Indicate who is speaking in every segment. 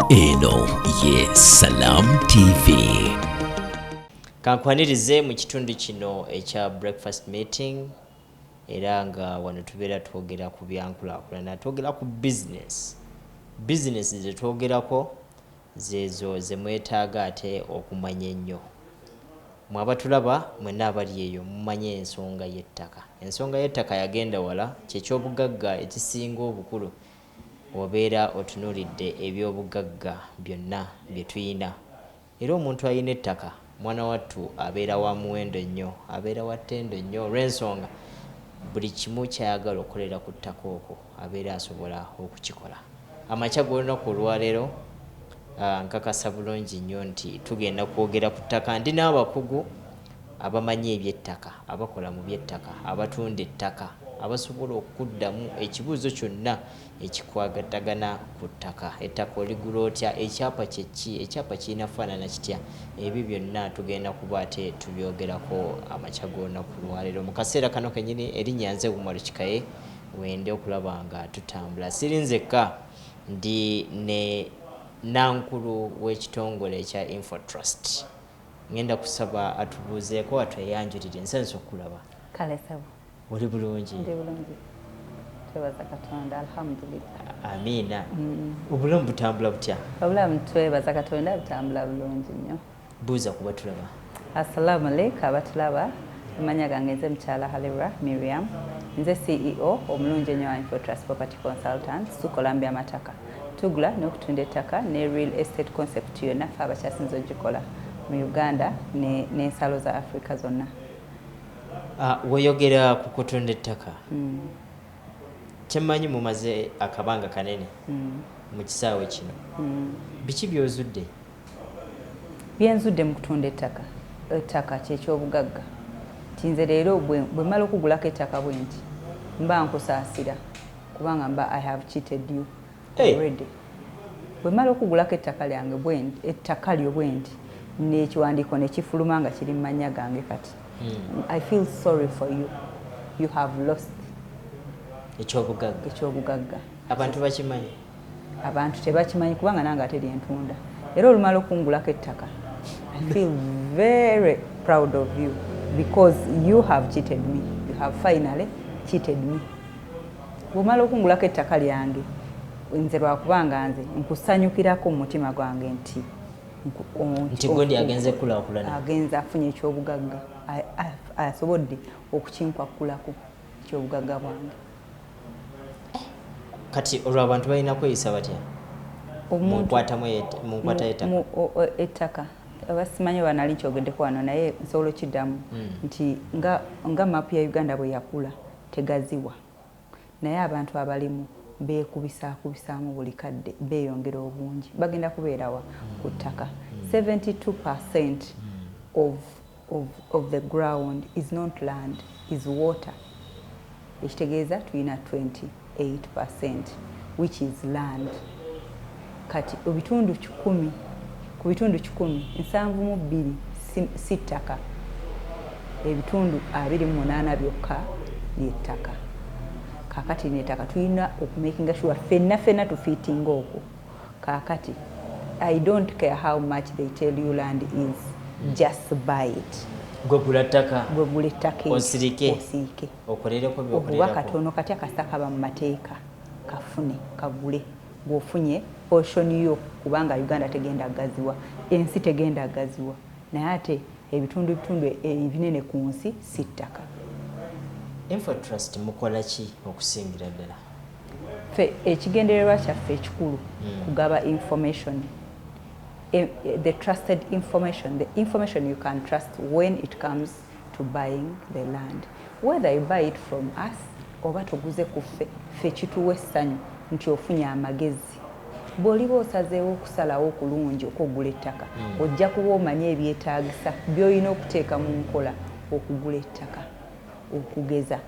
Speaker 1: Eno ye Salam TV.
Speaker 2: Kankwanirize mu kitundu kino ekya breakfast meeting, era nga wano tubeera twogera ku byankulaakulana, twogera ku business. Bizinesi zetwogerako zeezo zemwetaaga ate okumanya ennyo. Mwe abatulaba mwenna abali eyo mumanye ensonga y'ettaka. Ensonga y'ettaka yagenda wala, kyekyobugagga ekisinga obukulu obeera otunuulidde ebyobugagga byonna bye tuyina. Era omuntu alina ettaka, mwana wattu, abeera wa muwendo nnyo, abeera wa ttendo nnyo, olw'ensonga buli kimu kyayagala okukolera ku ttaka okwo abeera asobola okukikola. Amakya g'olunaku olwaleero, nkakasa bulungi nnyo nti tugenda kwogera ku ttaka. Ndi n'abakugu abamanyi ebyettaka, abakola mu byettaka, abatunda ettaka, abasobola okuddamu ekibuuzo kyonna ekikwatagana ku ttaka. Ettaka oligula otya? Ekyapa kyeki? Ekyapa kirina faanana kitya? Ebyo byonna tugenda kuba ate tubyogerako amakya g'olunaku lwaleero. Mu kaseera kano kenyini, erinnya nze Umaru Kikaye, wende okulaba nga tutambula. Siri nzekka, ndi ne nankulu w'ekitongole ekya Infotrust. Ngenda kusaba atubuuzeeko, atweyanjulire. Nsanyusa okulaba.
Speaker 3: Kale sebo.
Speaker 2: Oli bulungi?
Speaker 3: Ndi bulungi, twebaza Katonda, alhamdulillah.
Speaker 2: Amiina. Obulamu butambula butya?
Speaker 3: Obulamu, twebaza Katonda, butambula bulungi nnyo.
Speaker 2: Buuza kuba tulaba.
Speaker 3: Assalamu alaikum abatulaba. Amanya gange nze mukyala Halira Miriam, nze CEO omulungi ennyo wa Infotrust Property Consultants. Tukola mu by'amataka, tugula n'okutunda ettaka ne real estate concept yonna. Ffe abakyasinza ogikola mu Uganda n'ensalo za Africa zonna.
Speaker 2: Weyogera ku kutunda ettaka, kyemmanyi mumaze akabanga kanene mu kisaawe kino. Biki byozudde?
Speaker 3: Byenzudde mu kutunda ettaka, ettaka kyekyobugagga nti nze leero bwe mmala okugulako ettaka bwe nti mba nkusaasira, kubanga mba I have cheated you already. Bwe mmala okugulako ettaka lyange bwe nti, ettaka lyo bwe nti, n'ekiwandiiko ne kifuluma nga kiri mu mannya gange kati, I feel sorry for you, you have lost
Speaker 2: ekyobugagga.
Speaker 3: Ekyobugagga.
Speaker 2: Abantu bakimanyi?
Speaker 3: Abantu tebakimanyi, kubanga nange ate lyentunda. Era olumala okungulako ettaka, I feel very proud of you because you have cheated me, you have finally cheated me. Bwomala okungulako ettaka lyange, nze lwakubanga nze nkusanyukirako mu mutima gwange nti
Speaker 2: nti gundi agenze kulaakulana.
Speaker 3: Agenze afunye ekyobugagga, asobodde okukinkwakulako ekyobugagga bwange.
Speaker 2: Kati olwo abantu balina kweyisa batya mu nkwata y'ettaka?
Speaker 3: Ettaka oba simanyi oba nali nkyogeddeko wano, naye nsobola okiddamu nti nga maapu ya Uganda bwe yakula tegaziwa, naye abantu abalimu beekubisaakubisaamu buli kadde, beeyongera obungi, bagenda kubeerawa? Ku ttaka. 72% of the ground is not land, is water. Ekitegeeza tulina 28% which is land. Kati ebitundu 100, ku bitundu 100, 72 si ttaka, ebitundu 28 byokka lyettaka. Kakati nettaka tulina okumakinga sure ffenna ffenna tufiitinga okwo. Kakati I don't care how much they tell you land is, just buy it.
Speaker 2: Gwe gula ttaka.
Speaker 3: Gwe gula ettaka eryo,
Speaker 2: Osirike.
Speaker 3: Osiike.
Speaker 2: Okolereko
Speaker 3: Obuba
Speaker 2: byokolerako.
Speaker 3: Katono katya kasita kaba mu mateeka, kafune, kagule ng'ofunye portion yo, kubanga Uganda tegenda gaziwa, ensi tegenda gaziwa, naye ate ebitundu bitundu ebinene ku nsi si ttaka.
Speaker 2: Infotrust mukola ki okusingira ddala?
Speaker 3: Ffe ekigendererwa kyaffe ekikulu kugaba information, the trusted information, the information you can trust when it comes to buying the land, whether you buy it from us oba toguze ku ffe. Ffe kituwa essanyu nti ofunye amagezi. Bw'oliba osazeewo okusalawo okulungi okwogula ettaka, ojja kuba omanye ebyetaagisa by'olina okuteeka mu nkola okugula ettaka. Okugeza,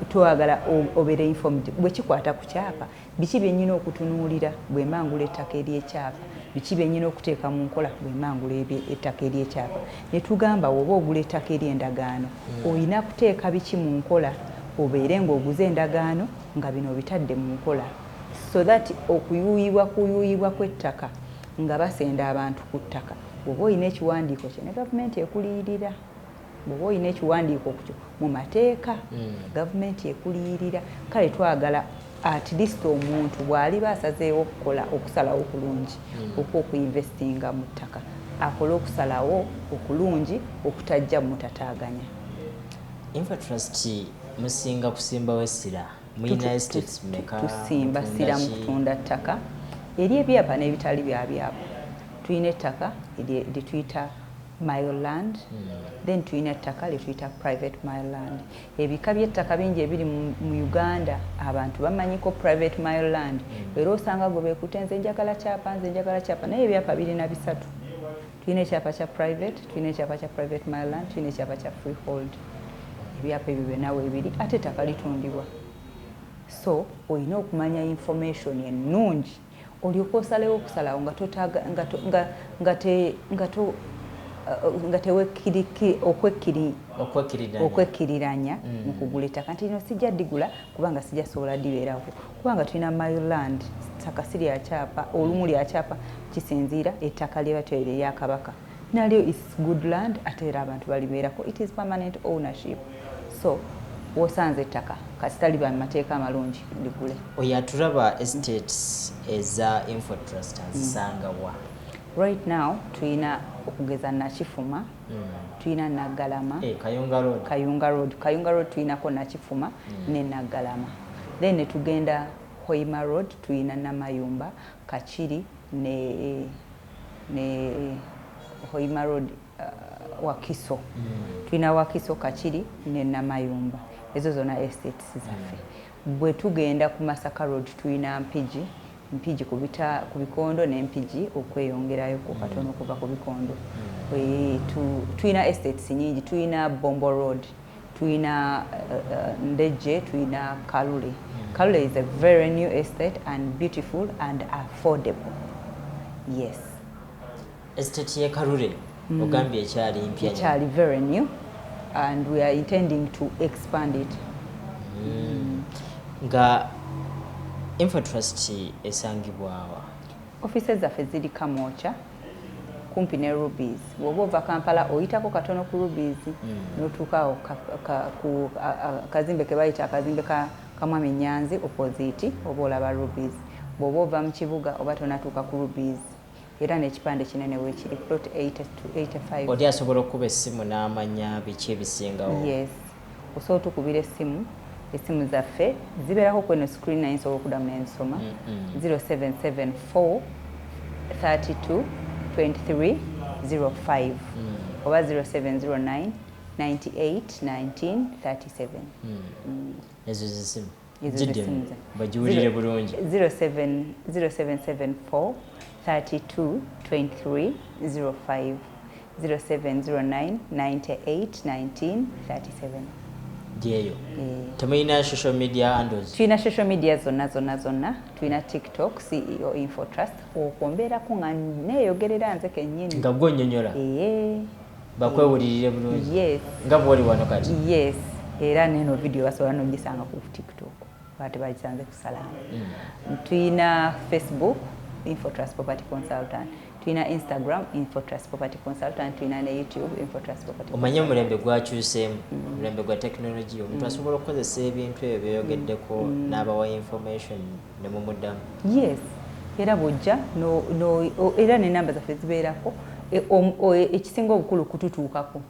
Speaker 3: twagala obeere informed bwe kikwata ku kyapa. Biki bye nnina okutunuulira bwe mba ngula ettaka ery'ekyapa? Biki bye nnina okuteeka mu nkola bwe mba ngula ettaka ery'ekyapa? Ne tugamba, woba ogula ettaka ery'endagaano, olina kuteeka biki mu nkola obeere ng'oguze endagaano nga bino obitadde mu nkola? So that okuyuuyibwa kuyuuyibwa kw'ettaka nga basenda abantu ku ttaka, bw'oba olina ekiwandiiko kye ne gavumenti ekuliyirira. Bw'oba olina ekiwandiiko kyo mu mateeka, gavumenti ekuliyirira. Kale twagala at least omuntu bw'aliba asazeewo okukola okusalawo okulungi okw'okuinvestinga mu ttaka, akole okusalawo okulungi okutajja mutataaganya.
Speaker 2: Infotrust musinga kusimbawo essira, muyina estates meka?
Speaker 3: Tusimba ssira mu kutunda ttaka eri ebyapa n'ebitali bya byapa. Tulina ettaka lyetuyita mailo land, then tulina ettaka lyetuyita private mailo land. Ebika by'ettaka bingi ebiri mu Uganda. Abantu bamanyiko private mailo land, era osanga gwe beekute, "Nze njagala kyapa, nze njagala kyapa." Naye ebyapa birina bisatu: tulina ekyapa kya private, tulina ekyapa kya private mailo land, tulina ekyapa kya freehold. Ebyapa ebyo byonna weebiri, ate ettaka litundibwa. So olina okumanya information ennungi olyoka osalewo okusalawo nga totaaga nga to- nga nga te nga to nga tewekkiriki okwekkiri
Speaker 2: Okwekkiriranya.
Speaker 3: Okwekkiriranya mu kugula ettaka nti lino sijja ddigula kubanga sijja sobola dibeerako, kubanga tulina mailo land, ttaka si lya kyapa, olumu lya kyapa, kisinziira. Ettaka lye batwere erya Kabaka nalyo is good land, ate era abantu balibeerako, it is permanent ownership. So wosanze ettaka kasita liba mu mateeka amalungi, ligule.
Speaker 2: Oyo atulaba, estates eza Infotrust azisangawa?
Speaker 3: Right now tulina okugeza Nakifuma, tulina Naggalama.
Speaker 2: Eh, Kayunga Road.
Speaker 3: Kayunga Road. Kayunga Road tulinako Nakifuma ne Naggalama. Then ne tugenda Hoima Road, tulina Namayumba, Kakiri ne Hoima Road, Wakiso. Tulina Wakiso, Kakiri ne Namayumba. Ezo zonna estates zaffe. Bwe tugenda ku Masaka Road, tulina Mpigi, Mpigi ku Bikondo ne Mpigi okweyongerayo ku katono okuva ku Bikondo. Tulina estates nyingi. Tulina Bombo Road, tulina Ndejje, tulina Kalule. Kalule is a very new estate and beautiful and affordable, yes.
Speaker 2: Estate ye Kalule ogambye ekyali mpya nnyo.
Speaker 3: Ekyali very new and we are intending to expand it.
Speaker 2: Nga Infotrust esangibwawa?
Speaker 3: Offices zaffe ziri Kamwokya, kumpi ne Rubies. Bw'oba ova Kampala oyitako katono ku Rubies n'otuukaawo ku kazimbe ke bayita akazimbe ka Mwami Nyanzi, opposite oba olaba Rubies. Bw'oba ova mu kibuga oba tonatuuka ku Rubies, era n'ekipande kinene weekiri, plot 85.
Speaker 2: Oli asobola okukuba essimu n'amanya biki ebisingawo?
Speaker 3: Yes, osobola otukubira essimu. Essimu zaffe zibeerako kweno screen, naye nsobola okuddamu nensoma: 0774 32 23 05 oba 0709 98 19 37.
Speaker 2: Ezo zesimu.
Speaker 3: Ezo
Speaker 2: Giddemu,
Speaker 3: zessimu
Speaker 2: bagiwulire bulungi.
Speaker 3: 07 0774 32 23 05, 0709 98 19 37.
Speaker 2: Gyeyo. Temulina social media handles?
Speaker 3: Tulina social media zonna zonna zonna. Tulina TikTok, CEO Infotrust. Okwo mbeerako nga neeyogerera nze kennyini.
Speaker 2: Nga gwonnyonnyola?
Speaker 3: Ee.
Speaker 2: Bakwewulirire bulungi?
Speaker 3: Yes.
Speaker 2: Nga bwoli wano kati?
Speaker 3: Yes, era neno video basobola nogisanga ku TikTok oba tebagisanze ku Salaamu. Tulina Facebook, Infotrust Property Consultant. Tulina Instagram, Infotrust Property Consultant. Tulina ne YouTube, Infotrust Property.
Speaker 2: Omanye omulembe gwakyuseemu, omulembe gwa tekinologiya. Omuntu asobola okukozesa ebintu ebyo byoyogeddeko n'abawa information ne mumuddamu?
Speaker 3: Yes, era bwojja era nenamba zaffe zibeerako. Ekisinga obukulu kututuukako.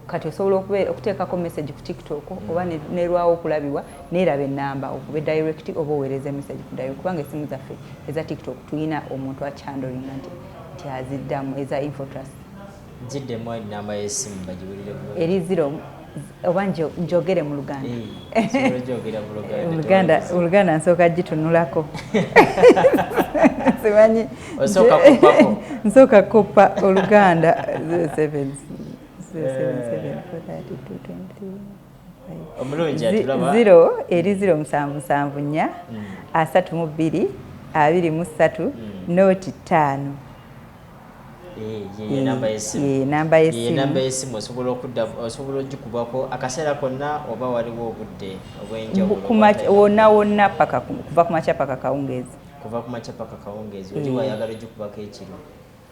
Speaker 3: Kati osobola okuteekako message ku TikTok oba nerwawo okulabibwa, neeraba enamba okube direct oba oweereza message ku direct, kubanga esimu zaffe eza TikTok tulina omuntu akihandlinga nti aziddamu eza Infotrust.
Speaker 2: Ziddemu enamba y'essimu bagiwulire bulungi.
Speaker 3: Eri zero oba njogere mu Luganda?
Speaker 2: Eh, osobola ogyogera mu Luganda.
Speaker 3: Oluganda.
Speaker 2: Tewali
Speaker 3: Oluganda nsooka gitunulako, simanyi.
Speaker 2: Osooka kuppako.
Speaker 3: Nsooka kuppa Oluganda. 07 077 432 23.
Speaker 2: Omulungi atulaba.
Speaker 3: Zero eri 0774 32 23 05.
Speaker 2: Ye namba y'essimu.
Speaker 3: Ye namba
Speaker 2: Ye
Speaker 3: y'essimu.
Speaker 2: namba y'essimu, osobola okudda, osobola ogikubako akaseera konna oba waliwo obudde obw'enjawulo?
Speaker 3: Wonna wonna, paka kuva ku makya paka kawungeezi.
Speaker 2: Kuva ku makya paka kawungeezi. Oli wayagala ogikubako ekiro?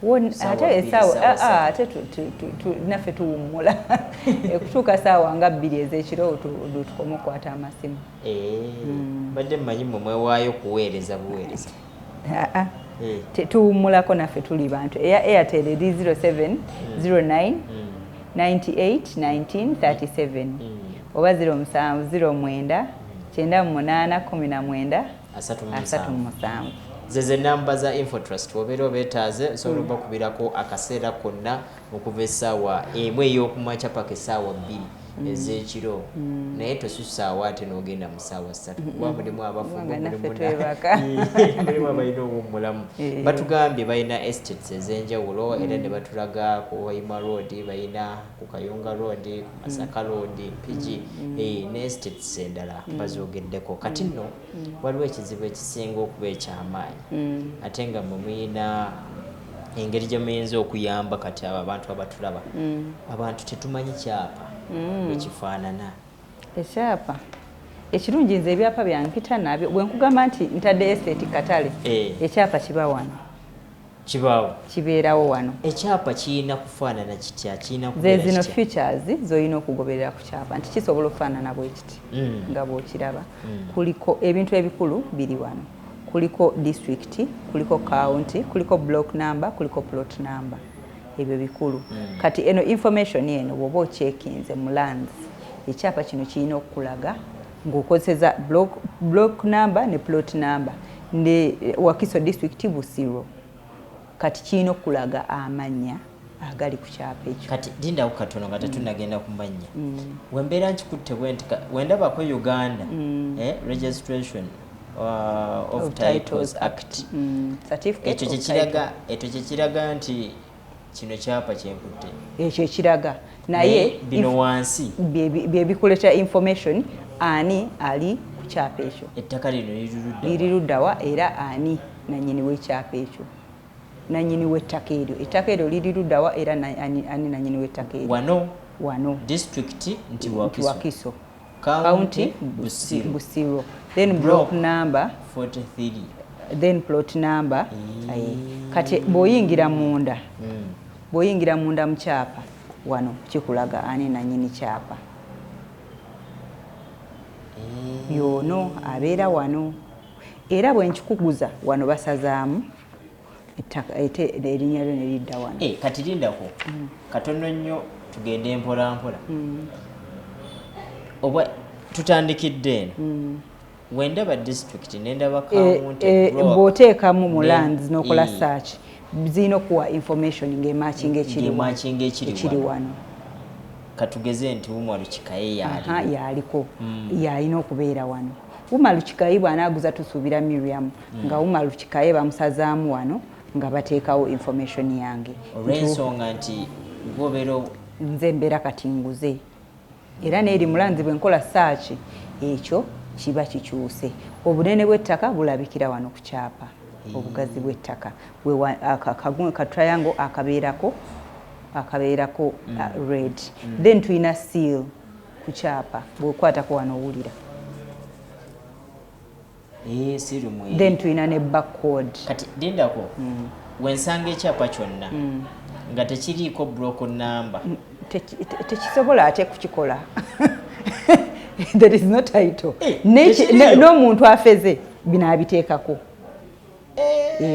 Speaker 3: Ate
Speaker 2: 2,
Speaker 3: essaawa
Speaker 2: saawa 3.
Speaker 3: Ate naffe tuwummula ekutuuka saawa nga 2 ez'ekiro, tukome okukwata amasimu.
Speaker 2: Mbadde mmanyi mmwe mwewaayo kuweereza buweereza.
Speaker 3: Ah, ah. Tuwummulako, naffe tuli bantu. Eya Airtel eri 07 09 98 19 37 oba 07 09 98 19
Speaker 2: 37.
Speaker 3: 37.
Speaker 2: Zeze namba za Infotrust. Obeera obeetaaze, osobola obakubirako akaseera konna okuva essaawa 1 ey'okumakya paka essaawa 2 ez'ekiro, naye tosusaawo ate n'ogenda mu ssaawa 3, kuba mulimu abafumbo,
Speaker 3: Kubanga naffe
Speaker 2: mulimu
Speaker 3: twebaka.
Speaker 2: Mulimu abalina owummulamu. Batugambye balina estates ez'enjawulo, era ne batulaga ku Hoima Road, balina ku Kayunga Road, ku Masaka Road, Mpigi, ne estates endala bazoogeddeko. Kati nno waliwo ekizibu ekisinga okuba ekyamaanyi, ate nga mwe muyina engeri gye muyinza okuyamba kati abo abantu abatulaba. Abantu tetumanyi kyapa bwe kifaanana.
Speaker 3: Ekyapa ekirungi, nze ebyapa byankita nabyo. Bwe nkugamba nti ntadde estate katale, ekyapa kiba wano.
Speaker 2: Kibaawo.
Speaker 3: Kibeerawo wano.
Speaker 2: Ekyapa kirina kufaanana kitya? Kirina
Speaker 3: Ze
Speaker 2: kubeera
Speaker 3: zino
Speaker 2: kitya?
Speaker 3: features z'olina okugoberera ku kyapa, nti kisobola okufaanana bwe kiti nga bw'okiraba. Kuliko ebintu ebikulu biri wano: kuliko district, kuliko county, kuliko block number, kuliko plot number. Ebyo bikulu. Kati eno information eno bw'oba ocheckinze mu lands, ekyapa kino kirina okukulaga ng'okozesa block number ne plot number ne Wakiso district, Busiro. Kati kirina okukulaga amannya agali ku kyapa ekyo.
Speaker 2: Kati lindako katono nga tetunagenda ku mannya. Wembeera nkikutte bwe nti wendabako Uganda Registration of
Speaker 3: of
Speaker 2: Titles Act,
Speaker 3: Certificate
Speaker 2: ekyo
Speaker 3: of
Speaker 2: kyekiraga, ekyo kyekiraga nti kino kyapa kyenkutte.
Speaker 3: Ekyo ekiraga, naye
Speaker 2: bino wansi
Speaker 3: bye bikuleetera information ani ali ku kyapa ekyo.
Speaker 2: Ettaka lino lirirudda?
Speaker 3: Liri luddawa, era ani nanyini w'ekyapa ekyo, nanyini w'ettaka eryo? Ettaka eryo liri luddawa, era ani nanyini w'ettaka eryo?
Speaker 2: Wano.
Speaker 3: Wano.
Speaker 2: District nti
Speaker 3: nti
Speaker 2: Wakiso.
Speaker 3: Wakiso.
Speaker 2: County Busiro.
Speaker 3: Busiro, then
Speaker 2: Block.
Speaker 3: Block number
Speaker 2: 43.
Speaker 3: Then plot number. Aye. Kati bw'oyingira munda, bw'oyingira munda mu kyapa wano, kikulaga ani nanyini kyapa. Yono abeera wano, era bwe nkikuguza wano basazaamu ettaka ete erinnya lyo ne lidda wano.
Speaker 2: Kati lindako katono nnyo, tugende mpola mpola. Oba tutandikidde eno, wendaba district nendaba county, block,
Speaker 3: Bw'oteekamu mu lands n'okola search, zirina okuwa information ng'ematchinga ekiri wano.
Speaker 2: Ng'ematchinga ekiri
Speaker 3: Ekiri
Speaker 2: wano.
Speaker 3: wano.
Speaker 2: Katugeze nti Umaru Kikaye
Speaker 3: Aha,
Speaker 2: yaali.
Speaker 3: Yaliko, yalina okubeera wano. Umaru Kikaye bw'anaaguza Tusuubira Miriam, nga Umaru Kikaye bamusazaamu wano nga bateekawo information yange.
Speaker 2: Olw'ensonga nti gwobeera
Speaker 3: Nze mbeera kati nguze, era neeri mu lands bwe nkola search ekyo kiba kikyuse. Obunene bw'ettaka bulabikira wano ku kyapa, obugazi bw'ettaka ka triangle akabeerako red. Then tulina seal ku kyapa, bw'okwatako wano owulira.
Speaker 2: Seal mweri.
Speaker 3: Then tulina ne barcode.
Speaker 2: Kati lindako, wensanga ekyapa kyonna nga tekiriiko block number?
Speaker 3: Tekisobola ate kukikola, there is no title.
Speaker 2: Tekiriyo.
Speaker 3: N'omuntu afeze bino abiteekako.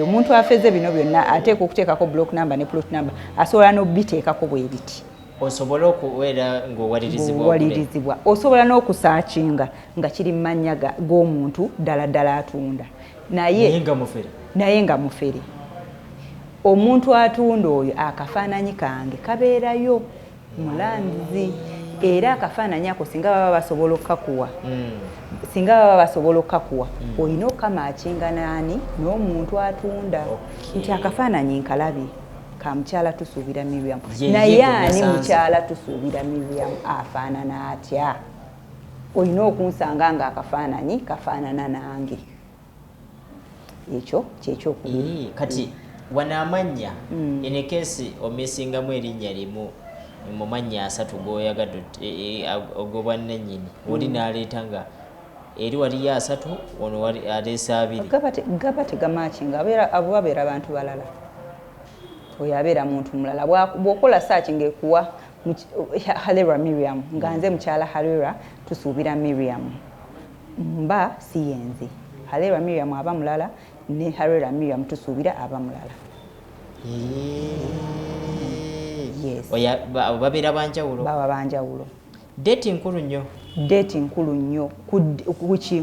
Speaker 3: Omuntu afeze bino byonna ateeka okuteekako block number ne plot number, asobola n'obiteekako bwe biti.
Speaker 2: Osobole okubeera ng'owalirizibwa ogule.
Speaker 3: Owalirizibwa, osobola n'okusearchinga nga kiri mu mannya g'omuntu ddala ddala atunda,
Speaker 2: naye
Speaker 3: naye
Speaker 2: nga mufere.
Speaker 3: Naye nga mufere. Omuntu atunda oyo, akafaananyi kange kabeerayo mu lands, era akafaananyi ako singa baba basobola okukakuwa, singa baba basobola okukakuwa, olina okukamatchinga naani n'omuntu atunda, nti akafaananyi nkalabye ka mukyala Tusuubira Miriam,
Speaker 2: Ye
Speaker 3: naye
Speaker 2: ye gwe
Speaker 3: ani
Speaker 2: nasanze.
Speaker 3: Mukyala Tusuubira Miriam afaanana atya? Olina okunsanga nga akafaananyi kafaanana nange. Ekyo kyekyokubiri.
Speaker 2: Kati Wano amannya, in case omisingamu erinnya limu mu mannya 3 g'oyagadde og'obwannannyini, oli n'aleeta nga eri waliyo 3, ono wali aleese 2.
Speaker 3: Gaba tegamakinga, abo babeera bantu balala, oyo abeera muntu mulala. Bw'okola search ng'ekuwa Halera Miriam, nga nze mukyala Halera tusuubira Miriam, mba si yenze. Halera Miriam aba mulala ne Halera Miriam tusuubira aba mulala. Yes.
Speaker 2: Abo babeera banjawulo.
Speaker 3: Baba banjawulo.
Speaker 2: Date nkulu nnyo.
Speaker 3: Date nkulu nnyo ku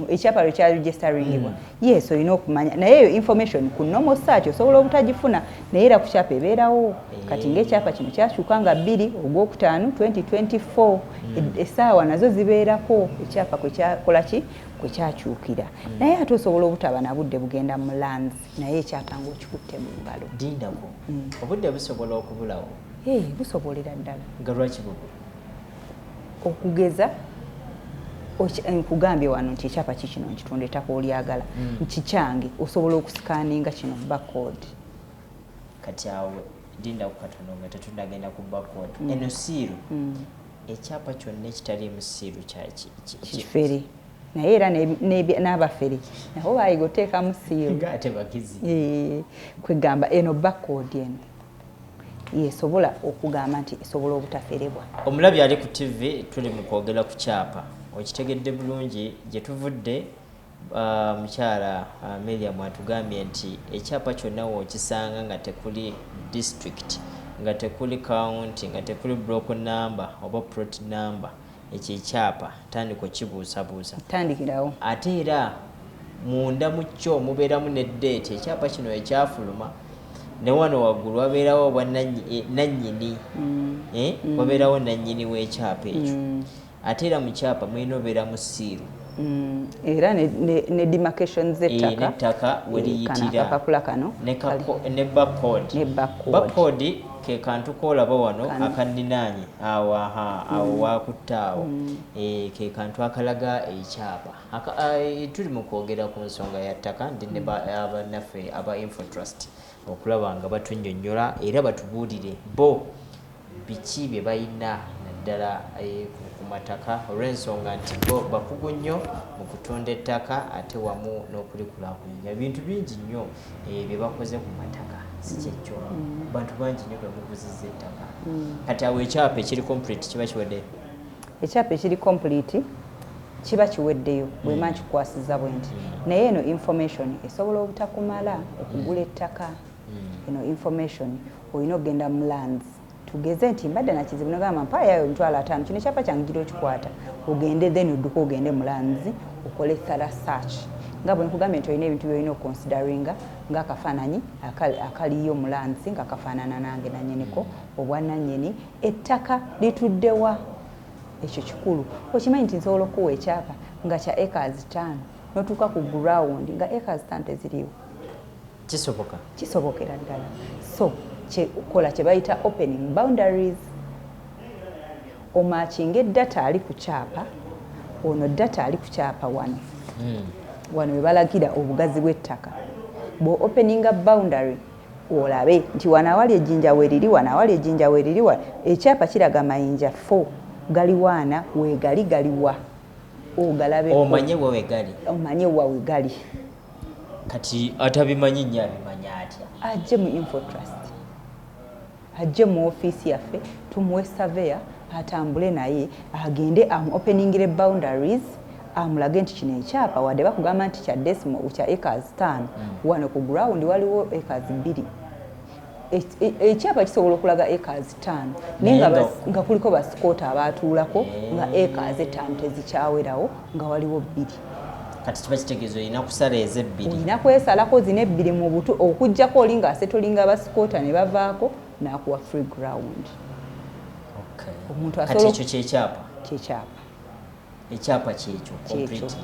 Speaker 3: ekyapa lwe kyaregisteringibwa. Yes, olina okumanya naye eyo information ku normal search osobola obutagifuna, naye era ku kyapa ebeerawo. Kati ng'ekyapa kino kyakyuka nga 2 ogwokutaano 2024, essaawa nazo zibeerako ekyapa kwe kyakola ki, kwe kyakyukira. Naye ate osobola obutaba na budde bugenda mu lands, naye ekyapa ng'okikutte mu ngalo.
Speaker 2: Dindako, obudde busobola okubulawo?
Speaker 3: Busobolera ddala.
Speaker 2: Nga lwaki bubula?
Speaker 3: Okugeza nkugambye wano nti ekyapa kikino nkitunda ettaka olyagala, nkikyange, osobola okusikaninga kino barcode.
Speaker 2: Kati awo dinda ku katono nga tetunnagenda ku barcode. Eno seal, ekyapa kyonna ekitaliimu seal
Speaker 3: kifere. Naye era n'abafere nabo bayiga oteekamu seal.
Speaker 2: Ng'ate bagizi.
Speaker 3: Kwegamba eno barcode eno yesobola okugamba nti esobola obutaferebwa.
Speaker 2: Omulabi ali ku TV, tuli mu kwogera ku kyapa, okitegedde bulungi gye tuvudde. Mukyala Miriam atugambye nti ekyapa kyonna w'okisanga nga tekuli district, nga tekuli county, nga tekuli block number oba plot number, ekyo ekyapa tandika okibuusabuusa.
Speaker 3: Tandikirawo.
Speaker 2: Ate era munda mu kyo mubeeramu ne date ekyapa kino ekyafuluma, ne wano waggulu wabeerawo obwa nannyini, wabeerawo nannyini w'ekyapa ekyo. Ate era mu kyapa mulina obeeramu seal.
Speaker 3: Era ne demarcation z'ettaka.
Speaker 2: N'ettaka we liyitira.
Speaker 3: Kano akapapula kano.
Speaker 2: Ne barcode.
Speaker 3: Ne barcode.
Speaker 2: Barcode ke kantu k'olaba wano
Speaker 3: Kano.
Speaker 2: Akanninaanye awo, aha, awo wakutte awo. Ke kantu akalaga ekyapa. Tuli mu kwogera ku nsonga ya ttaka, ndi ne abannaffe aba Infotrust okulaba nga batunnyonnyola era batubuulire bo biki bye balina naddala ku mataka, olw'ensonga nti bo bakugu nnyo mu kutunda ettaka ate wamu n'okulikulaakulanya. Ebintu bingi nnyo bye bakoze ku mataka, si kyekyo? Bantu bangi nnyo bemuguzizza ettaka. Kati awo ekyapa ekiri complete kiba kiweddeyo?
Speaker 3: Ekyapa ekiri complete kiba kiweddeyo bwema nkikwasiza bwe nti, naye eno information esobola obutakumala okugula ettaka. Eno information olina okugenda mu lands. Tugeze nti mbadde na kizibu nagamba mpaayayo 50,000, kino ekyapa kyange gira okikwata, ogende then odduke ogende mu lands okole thorough search. Nga bwe nkugambye nti olina ebintu by'olina okuconsideringa ng'akafaananyi akaliyo mu lands nga kafaanana nange nannyiniko, obwannannyini, ettaka lituddewa, ekyo kikulu. Okimanyi nti nsobola okuwa ekyapa nga kya acres 5, n'otuuka ku ground nga acres 5 teziriiwo.
Speaker 2: Kisoboka?
Speaker 3: Kisobokera ddala. So kola kye bayita opening boundaries, omakinga data ali ku kyapa ono, data ali ku kyapa wano, wano we balagira obugazi bw'ettaka. Bw'o openinga boundary olabe nti wano awali ejjinja weeriri, wano awali ejjinja weeriri, ekyapa kiraga mayinja 4 galiwaana weegali galiwa, ogalabeko.
Speaker 2: Omanye wa wegali.
Speaker 3: Omanye wa wegali.
Speaker 2: Kati atabimanyi nnyo abimanya atya?
Speaker 3: Ajje mu Infotrust, ajje mu ofiisi yaffe, tumuwe surveyor atambule naye agende amu openingire boundaries, amulage nti kino ekyapa wadde bakugamba nti kya decimal kya acres 5, wano ku ground waliwo acres 2. Ekyapa kisobola okulaga acres 5, naye nga kuliko basikoota abaatuulako nga acres 5 tezikyawerawo, nga waliwo 2.
Speaker 2: Kati kiba kitegeeza olina kusala ezebbiri.
Speaker 3: Olina kwesalako zino ebbiri mu butu, okuggyako oli ng'asetolinga basikoota ne bavaako n'akuwa free ground. Omuntu
Speaker 2: Kati
Speaker 3: asobola
Speaker 2: ekyo kyekyapa?
Speaker 3: Kyekyapa.
Speaker 2: Ekyapa kyekyo,
Speaker 3: Kyekyo.
Speaker 2: completely.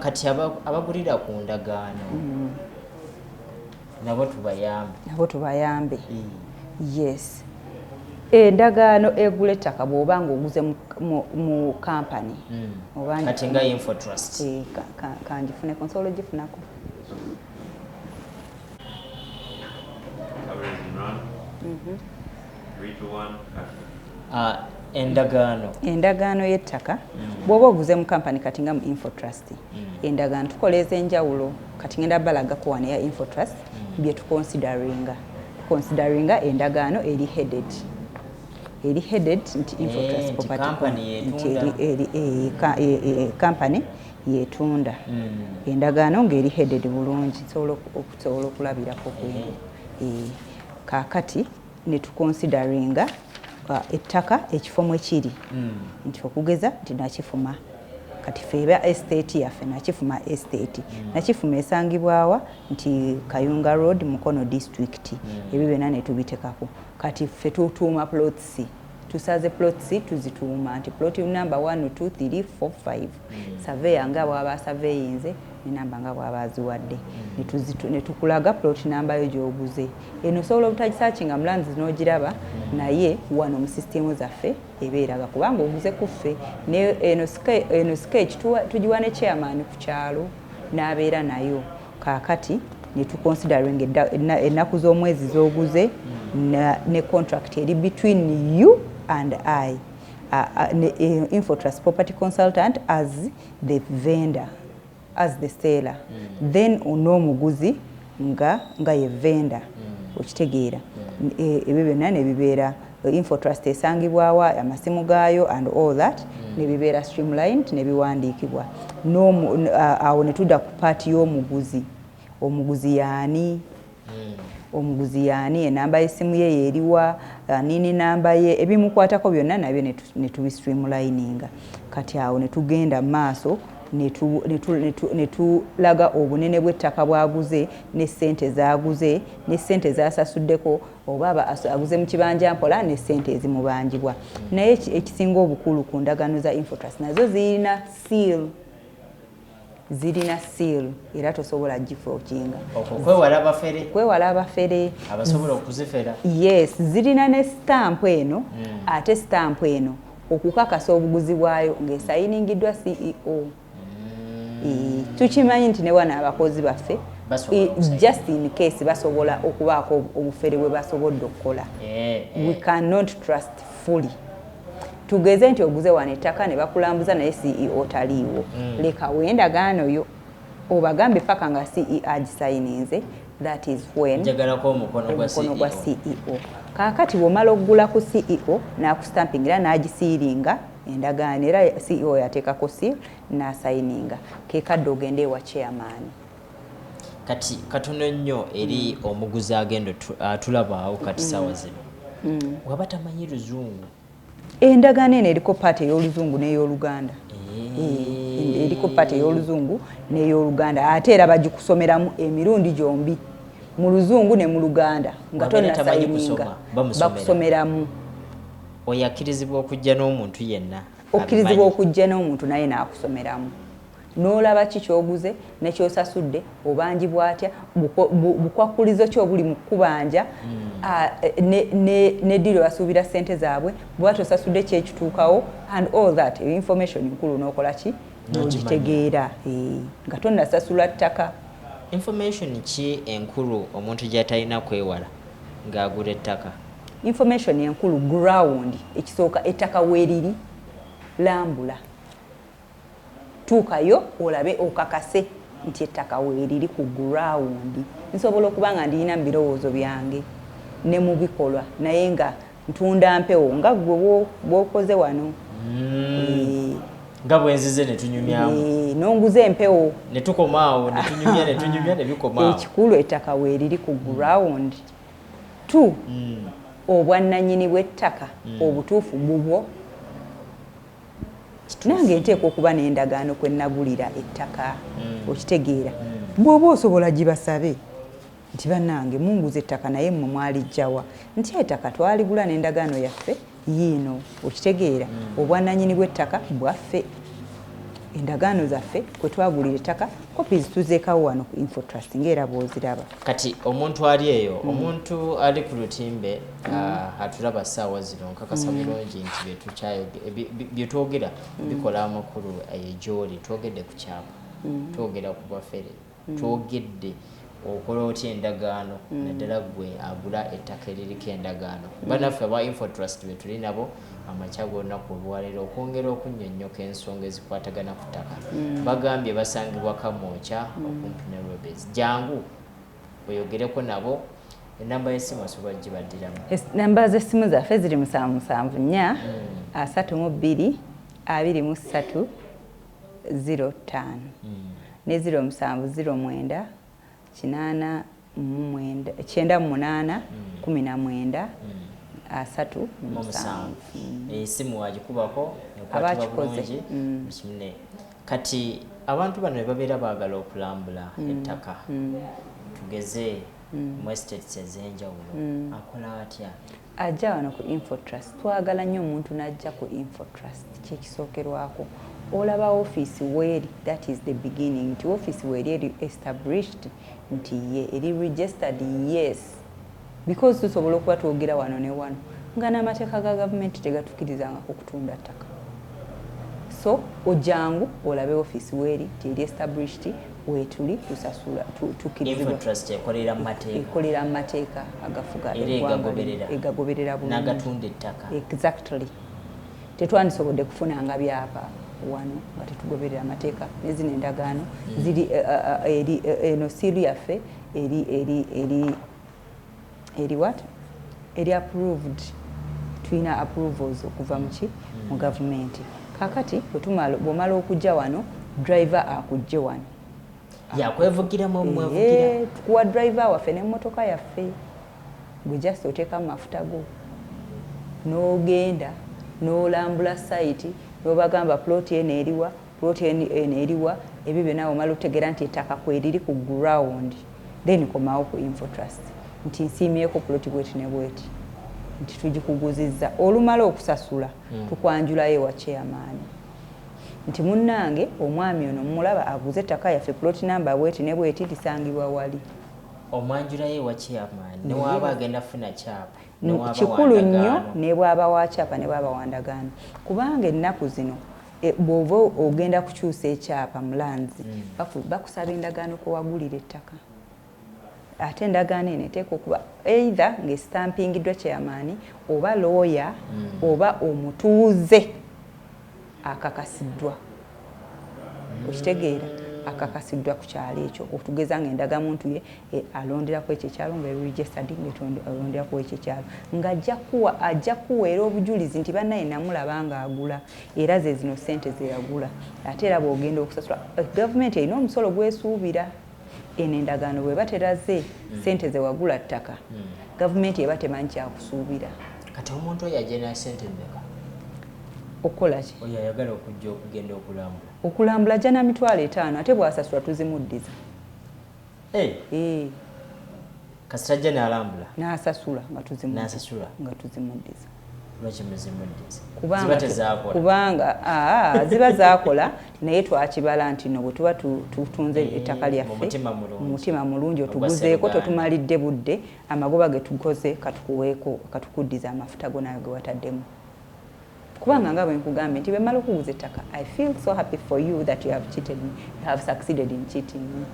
Speaker 2: Kati abagulira ku ndagaano nabo tubayambe.
Speaker 3: Nabo tubayambe. Yes. Endagaano egula ettaka bw'oba ng'oguze mu kampani. Oba
Speaker 2: Kati nga Infotrust.
Speaker 3: Kangifuneko, nsobola ogifunako.
Speaker 4: 3, 2, 1, action.
Speaker 2: Ah, endagaano.
Speaker 3: Endagaano y'ettaka, bw'oba oguze mu kampani kati nga mu Infotrust, endagaano tukola ez'enjawulo. Kati ngenda balagako wano eya Infotrust bye tuconsideringa. Tuconsideringa endagaano eri headed, eri headed nti Infotrust
Speaker 2: nti
Speaker 3: Property
Speaker 2: company
Speaker 3: nti
Speaker 2: yetunda.
Speaker 3: eri company yetunda. Endagaano ng'eri headed bulungi, nsobola okulabirako kweno. Kaakati ne tuconsideringa ettaka ekifo mwe kiri, nti okugeza nti Nakifuma, kati ffe eba estate yaffe Nakifuma Estate. Nakifuma esangibwawa? Nti Kayunga Road, Mukono District. Ebyo byonna ne tubitekako. Kati ffe tutuuma plots, tusaze plots, tuzituuma nti plot number 1, 2, 3, 4, 5. Surveyor nga bw'aba surveyinze nenamba nga bw'aba aziwadde, ne tukulaga plot number yo gy'oguze. Eno osobola obutagisearchinga mu lands n'ogiraba, naye wano mu system zaffe ebeeraga kubanga oguze ku ffe. Ne eno sketch tugiwa ne chairman ku kyalo n'abeera nayo. Kaakati ne tuconsidering ennaku z'omwezi z'oguze ne contract eri between you and I, Infotrust Property Consultant as the vendor, as the seller, then n'omuguzi nga ye vendor. Okitegeera? Ebyo byonna ne bibeera Infotrust esangibwawa, amasimu gaayo and all that, ne bibeera streamlined ne biwandiikibwa. Awo ne tudda ku part y'omuguzi. Omuguzi yaani? Omuguzi yaani? Enamba y'essimu ye yeeriwa? Nini namba ye? Ebimukwatako byonna nabyo ne tubistreamlininga. Kati awo ne tugenda mu maaso ne tulaga obunene bw'ettaka bwaguze, ne ssente zaguze, ne ssente zasasuddeko, oba aguze mu kibanja mpola, ne ssente ezimubanjibwa. Naye ekisinga obukulu ku ndagaano za Infotrust, nazo zirina seal, zirina seal, era tosobola giforginga.
Speaker 2: Okwo kwewala abafere.
Speaker 3: Kwewala abafere.
Speaker 2: Abasobola okuzifera.
Speaker 3: Yes, zirina ne stamp eno. Ate stamp eno okukakasa obuguzi bwayo ng'esayiningiddwa CEO. Tukimanyi nti ne wano abakozi baffe
Speaker 2: Basobola okusayina.
Speaker 3: Just in case basobola okubaako obufere bwe basobodde okukola. We cannot trust fully. Tugeze nti oguze wano ettaka ne bakulambuza, naye CEO taliiwo. Lekawo endagaano yo, obagambe paka nga CEO agisayininze. That is when
Speaker 2: Njagalako omukono gwa
Speaker 3: omukono gwa
Speaker 2: CEO.
Speaker 3: CEO. Kaakati bw'omala okugula ku CEO n'akustampingira n'agisiiringa endagaano, era CEO yateekako seal n'asayininga, kekadde ogende ewa chairman.
Speaker 2: Kati katono nnyo eri omuguzi agenda atulabaawo kati saawa zino, waba tamanyi luzungu.
Speaker 3: Endagaano eno eriko part ey'Oluzungu n'ey'Oluganda. Eriko part ey'Oluzungu n'ey'Oluganda, ate era bagikusomeramu emirundi gyombi, mu Luzungu ne mu Luganda, nga
Speaker 2: Wabeera tamanyi
Speaker 3: tonnasayininga.
Speaker 2: kusoma, bamusomera.
Speaker 3: Bakusomeramu.
Speaker 2: Oyo akkirizibwa okujja n'omuntu yenna
Speaker 3: Okkirizibwa
Speaker 2: abimanyi.
Speaker 3: okujja n'omuntu, naye n'akusomeramu n'olaba ki kyoguze nekyosasudde, obanjibwa atya, bukwakulizo ki obuli mu kkubanja, ne ddiiro basuubira ssente zaabwe, bweba tosasudde kyekituukawo and all that. Eyo information nkulu n'okola ki?
Speaker 2: N'ogimanya.
Speaker 3: N'ogitegeera, nga tonnasasula ttaka.
Speaker 2: Information ki enkulu omuntu gy'atalina kwewala ng'agula ettaka?
Speaker 3: Information enkulu, ground ekisooka, ettaka weeriri, lambula, tuukayo olabe, okakase nti ettaka weeriri ku ground. Nsobola okuba nga ndiyina mu birowoozo byange ne mu bikolwa, naye nga ntunda mpewo nga gwe bw'okoze wano.
Speaker 2: Nga bwenzize ne tunyumyamu.
Speaker 3: Nonguza empewo.
Speaker 2: Ne tukomaawo ne tunyumya ne tunyumya ne bikomaawo.
Speaker 3: Ekikulu, ettaka weeriri ku ground. Two, obwannannyini bw'ettaka obutuufu bubwo. Nange nteekwa okuba n'endagaano kwe nagulira ettaka. Okitegeera? Bw'oba osobola gibasabe nti bannange munguza ettaka, naye mmwe mwalijjawa? Nti ettaka twaligula n'endagaano yaffe yiino. Okitegeera? Obwannannyini bw'ettaka bwaffe, endagaano zaffe kwe twagulira ettaka, copies tuzeekawo wano ku Infotrust ng'era bw'oziraba.
Speaker 2: Kati omuntu ali eyo, omuntu ali ku lutimbe, atulaba ssaawa zino, nkakasa bulungi nti bye twogera bikola amakulu. Eyo gy'oli, twogedde ku kyapa, twogera ku bafere, twogedde Okola otya endagaano, naddala gwe agula ettaka eririko endagaano? Bannaffe aba Infotrust be tuli nabo amakya g'olunaku olwaleero okwongera okunnyonnyoka ensonga ezikwatagana ku ttaka. Bagambye basangibwa Kamwokya, okumpi ne Robes. Jangu oyogereko nabo. Enamba y'essimu osobola gibaddiramu?
Speaker 3: Namba z'essimu zaffe ziri 774 32 23 05 ne 0709 89 98 19 37.
Speaker 2: Omusanvu. Esimu wagikubako ekwatibwa
Speaker 3: Abakikoze.
Speaker 2: bulungi buli. Kati abantu bano ne babeera baagala okulambula ettaka, tugeze mu estates ez'enjawulo, akola atya?
Speaker 3: Ajja wano ku Infotrust. Twagala nnyo omuntu n'ajja ku Infotrust. Kyekisookerwako, olaba ofiisi weeri, that is the beginning, nti ofiisi weeri eri established, nti ye eri registered, yes, because tusobola okuba twogera wano ne wano nga n'amateeka ga gavumenti tegatukirizangako kutunda ttaka. So ojangu olabe ofiisi weeri, nti eri established, weetuli, tusasula, tukkirizibwa.
Speaker 2: Infotrust ekolera mu mateeka.
Speaker 3: Ekolera mu mateeka agafuga
Speaker 2: Era
Speaker 3: eggwanga.
Speaker 2: egagoberera.
Speaker 3: Egagoberera bulungi.
Speaker 2: N'agatunda ettaka.
Speaker 3: Exactly. Tetwandisobodde kufunanga byapa wano nga tetugoberera amateeka. Nezino endagaano ziri eri eno seal yaffe eri what, eri approved. Tulina approvals okuva muki, mu gavumenti. Kakati bwomala okujja wano, driver akujje wano.
Speaker 2: Yakwevugiramu, mwevugira?
Speaker 3: Tukuwa driver waffe n'emmotoka yaffe. Gwe just oteekamu mafuta go n'ogenda n'olambula site, n'obagamba ploti eno eriwa, ploti eno eriwa. Ebyo byonna omala otegeera nti ettaka kweriri ku ground, then komawo ku Infotrust nti nsiimyeko ploti bweti ne bweti, nti tugikuguzizza. Olumala okusasula, tukwanjulayo ewa chairman nti munnange, omwami ono mumulaba aguze ettaka yaffe, ploti namba bweti ne bweti, lisangibwa wali.
Speaker 2: Omwanjulayo ewa chairman newaaba agenda funa kyapa, newaaba
Speaker 3: Kikulu nnyo.
Speaker 2: wandagaano.
Speaker 3: Ne bwaba wa kyapa, ne bwaba wandagaano, kubanga ennaku zino bw'oba ogenda kukyusa ekyapa mu lands, bakusaba endagaano kwewagulira ettaka. Ate endagaano eno eteeka okuba either ng'esitampingiddwa chairman oba lawyer oba omutuuze akakasiddwa. Okitegeera? Akakasiddwa ku kyalo ekyo. Otugeza nga endagamuntu ye alonderako ekyo ekyalo, nga registered, alonderako ekyo ekyalo, ng'ajja kuwa, ajja kuweera obujulizi nti bannaye namulaba ng'agula, era ze zino ssente ze yagula. Ate era bw'ogenda okusasula, gavumenti erina omusolo gwesuubira. Eno endagaano bweba teraze ssente ze wagula ttaka, gavumenti eba temanyi kyakusuubira.
Speaker 2: Kati omuntu oyo agenda sente mmeka?
Speaker 3: Okukola ki?
Speaker 2: Oyo ayagala okujja okugenda okulambula.
Speaker 3: Okulambula ajja na 50,000, ate bw'asasula tuzimuddiza.
Speaker 2: Hey,
Speaker 3: Eh,
Speaker 2: kasita ajja n'alambula.
Speaker 3: N'asasula nga tuzimuddiza.
Speaker 2: N'asasula.
Speaker 3: Nga tuzimuddiza.
Speaker 2: Lwaki muzimuddiza?
Speaker 3: Kubanga
Speaker 2: Ziba tezakola.
Speaker 3: Kubanga ziba zakola, naye twakibala nti no bwe tuba tutunze ettaka
Speaker 2: mu
Speaker 3: lyaffe
Speaker 2: mutima mulungi.
Speaker 3: mu mutima mulungi,
Speaker 2: Ogwa
Speaker 3: otuguzeeko,
Speaker 2: Sseruganda.
Speaker 3: totumalidde budde, amagoba ge tukoze katukuweeko, katukuddiza amafuta go nayo ge wataddemu. Kubanga nga bwe nkugambye nti bwe mmala okuguza ettaka, I feel so happy for you that you have cheated me, you have succeeded in cheating me.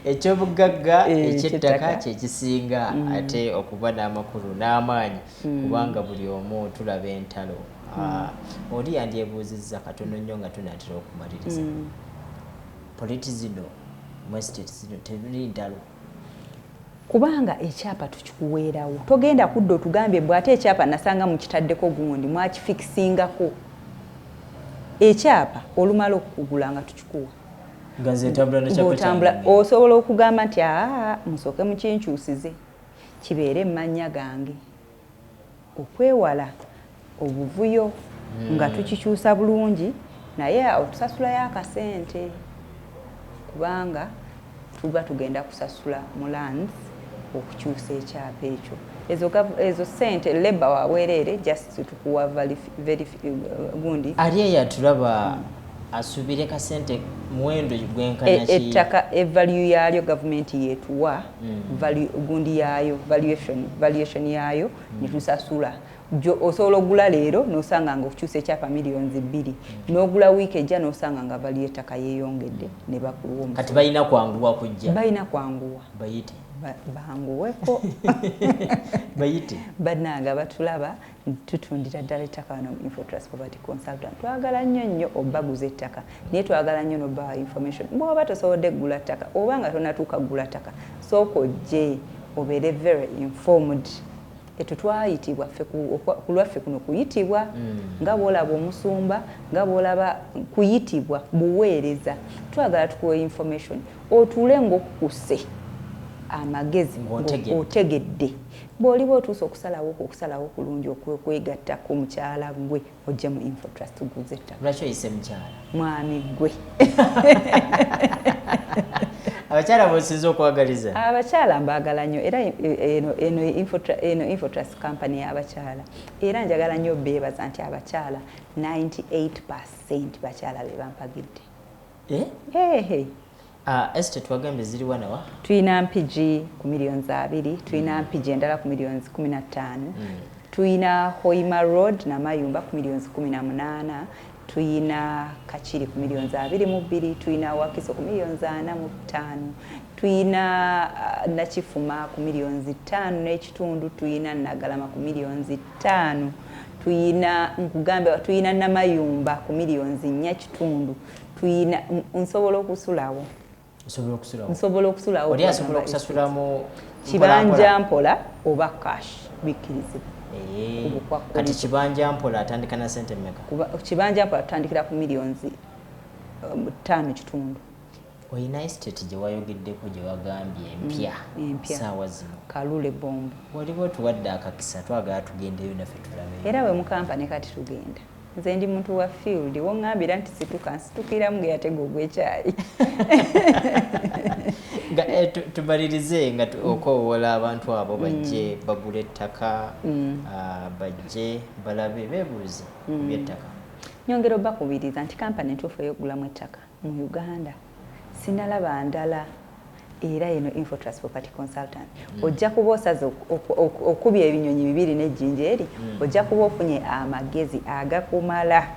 Speaker 2: Ekyobugagga ekyettaka
Speaker 3: ekyettaka.
Speaker 2: Kyekisinga ate okuba n'amakulu n'amaanyi, kubanga buli omu tulaba entalo. Oli yandyebuuzizza katono nnyo nga tunaatera okumaliriza, politi zino mu estate zino tebiri ntalo?
Speaker 3: Kubanga ekyapa tukikuweerawo, togenda kudda otugambye bwe ate ekyapa nasanga mukitaddeko gundi, mwakifikisingako. Ekyapa olumala okukugula nga tukikuwa.
Speaker 2: Nga nze ntambula nekyapa
Speaker 3: Ng'otambula
Speaker 2: kyange.
Speaker 3: Osobola okugamba nti aa, musooke mukinkyusize kibeere mu gange, okwewala obuvuyo, nga tukikyusa bulungi. Naye awo tusasulayo akasente, kubanga tuba tugenda kusasula mu lands okukyusa ekyapa ekyo. Ezo sente leba wabwereere, just tukuwa gundi.
Speaker 2: Ali eyo atulaba asuubire kasente muwendo gwenkana ki?
Speaker 3: Ettaka evalue yaalyo gavumenti yetuwa value, gundi yaayo valuation yaayo netusasula. Osobola ogula leero n'osanga nga okukyusa ekyapa 2 million, n'ogula wiiki ejja n'osanga nga value ettaka yeeyongedde ne bakuwa.
Speaker 2: Kati balina kwanguwa kujja.
Speaker 3: Balina kwanguwa.
Speaker 2: Bayite.
Speaker 3: Banguweko.
Speaker 2: Bayite.
Speaker 3: Bannange abatulaba, tutundira ddala ettaka wano mu Infotrust Property Consultant. Twagala nnyo nnyo obbaguza ettaka, naye twagala nnyo nobawa information. Bw'oba tosobodde kugula ttaka oba nga tonatuuka kugula ttaka, sooka ojje obeere very informed. Etwo twayitibwa ffe ku lwaffe, kuno kuyitibwa nga bw'olaba omusumba, nga bw'olaba kuyitibwa buweereza. Twagala tukuwa information otuule ng'okkuse amagezi.
Speaker 2: Ng'otegedde.
Speaker 3: Otegedde bw'oliba otuuse okusalawo okwo, okusalawo kulungi okwegattako mukyala gwe, ojje mu Infotrust tuguze ettaka.
Speaker 2: Lwaki oyise mukyala?
Speaker 3: Mwami gwe.
Speaker 2: Abakyala bosinza okwagaliza.
Speaker 3: Abakyala mbaagala nnyo, era eno Infotrust company y'abakyala, era njagala nnyo beebaza nti abakyala 98% bakyala be bampagidde.
Speaker 2: Eh?
Speaker 3: Ehe.
Speaker 2: Ah, estate wagambye ziri wanawa?
Speaker 3: Tulina Mpigi ku 20 million, tulina Mpigi endala ku 15 million, tulina Hoima Road Namayumba ku 18 million, tuyina Kakiri ku 22 million, tuyina Wakiso ku 45 million, tuyina Nakifuma ku 5.5 million, tuyina Nagalama ku 5 million, tuyina, nkugambe, tuyina Namayumba ku 4.5 million, tuyina, nsobola okusulawo.
Speaker 2: Osobola okusulawo.
Speaker 3: Nsobola okusulawo.
Speaker 2: Oli asobola okusasulamu?
Speaker 3: Kibanja mpola oba cash bikkirizibwa.
Speaker 2: Eh,
Speaker 3: Obukwakkulizo.
Speaker 2: Kati kibanja mpola atandika na sente mmeka?
Speaker 3: Kibanja mpola tutandikira ku 5.5 million.
Speaker 2: Oyina estate gye wayogeddeko, gye wagambye empya?
Speaker 3: Empya.
Speaker 2: Saawa zino.
Speaker 3: Kalule Bombo.
Speaker 2: Waliwo tuwadde akakisa, twagala tugendeyo naffe tulabeyo.
Speaker 3: Era bwe mukampani kati tugenda. Nze ndi muntu wa field, woŋŋambira nti situka, nsitukiramu ngeyatega ogw'ekyayi.
Speaker 2: Nga tumalirize nga okowoola abantu abo bajje bagule ettaka, bajje balabe, beebuuze ku by'ettaka.
Speaker 3: Nyongera obakubiriza nti kampani entuufu ey'okugulamu ettaka mu Uganda sinalaba ndala, era eno Infotrust Property Consultant. Ojja kuba osaze okubya ebinyonyi bibiri n'ejjinja eri. Ojja kuba ofunye amagezi agakumala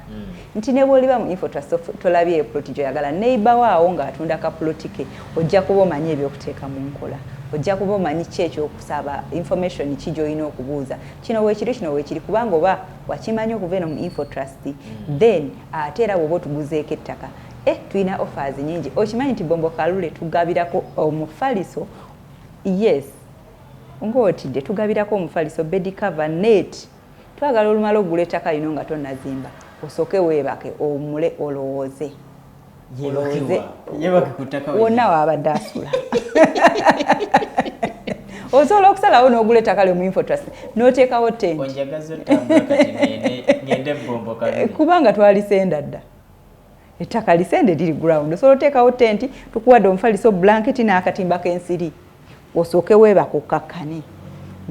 Speaker 3: nti ne bw'oliba mu Infotrust tolabye eploti gy'oyagala, neighbor waawo ng'atunda kaploti ke, ojja kuba omanyi ebyokuteeka mu nkola, ojja kuba omanyi ki ekyokusaba, information ki gy'olina okubuuza, kino weekiri, kino weekiri, kubanga oba wakimanyi okuva eno mu Infotrust. Then ate era bw'oba otuguzeeko ettaka, tulina offers nyingi. Okimanyi nti Bombo Kalule tugabirako omufaliso? Yes, ng'otidde, tugabirako omufaliso, bed cover, net. Twagala olumala okugula ettaka lino nga tonnazimba, osooke weebake, owummule, olowooze.
Speaker 2: Yeebake wa? Yeebake ku ttaka?
Speaker 3: Wonna waabadde asula. Osobola okusalawo n'ogula ettaka lyo mu Infotrust n'oteekawo tent.
Speaker 2: Onjagaza otambula kati ngende Bombo Kalule.
Speaker 3: Kubanga twalisenda dda ettaka, lisende liri ground. Osobola oteekawo tenti, tukuwadde omufaliso, blanketi n'akatimba k'ensiri, osooke weebaka okkakkane,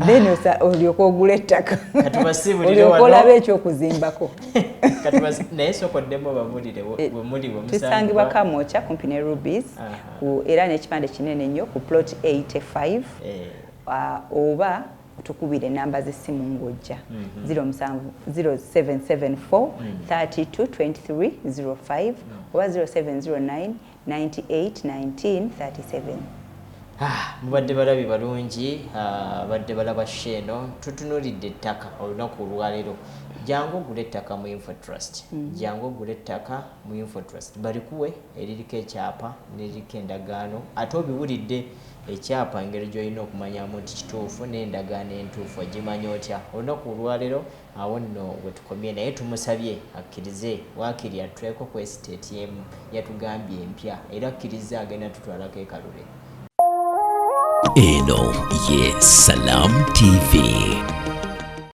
Speaker 3: then olyoke ogula ettaka.
Speaker 2: Katubasiibulire
Speaker 3: Olyoke
Speaker 2: wano.
Speaker 3: olabe ekyokuzimbako.
Speaker 2: Naye sokoddemu babuulire we muli, we
Speaker 3: Tusangibwa Kamwokya kumpi ne Rubies. Era n'ekipande kinene nnyo ku plot 85. Oba tukubira enamba z'essimu ng'ojja: 07 0774 32 23 05 oba 0709 98 19 37.
Speaker 2: Ah, mubadde balabi balungi, badde balaba show eno. Tutunuulidde ettaka olunaku olwaleero. Jangu ogule ettaka mu Infotrust, jangu ogule ettaka mu Infotrust, balikuwe eririko ekyapa neririko endagaano. Ate obiwulidde, ekyapa engeri gy'olina okumanyamu nti kituufu, n'endagaano entuufu ogimanya otya? Olunaku olwaleero awo nno we tukomye, naye tumusabye akkirize waakiri atweko ku estate emu yatugambye empya, era akkiriza agenda tutwalako ekalule.
Speaker 1: Eno ye Salam TV.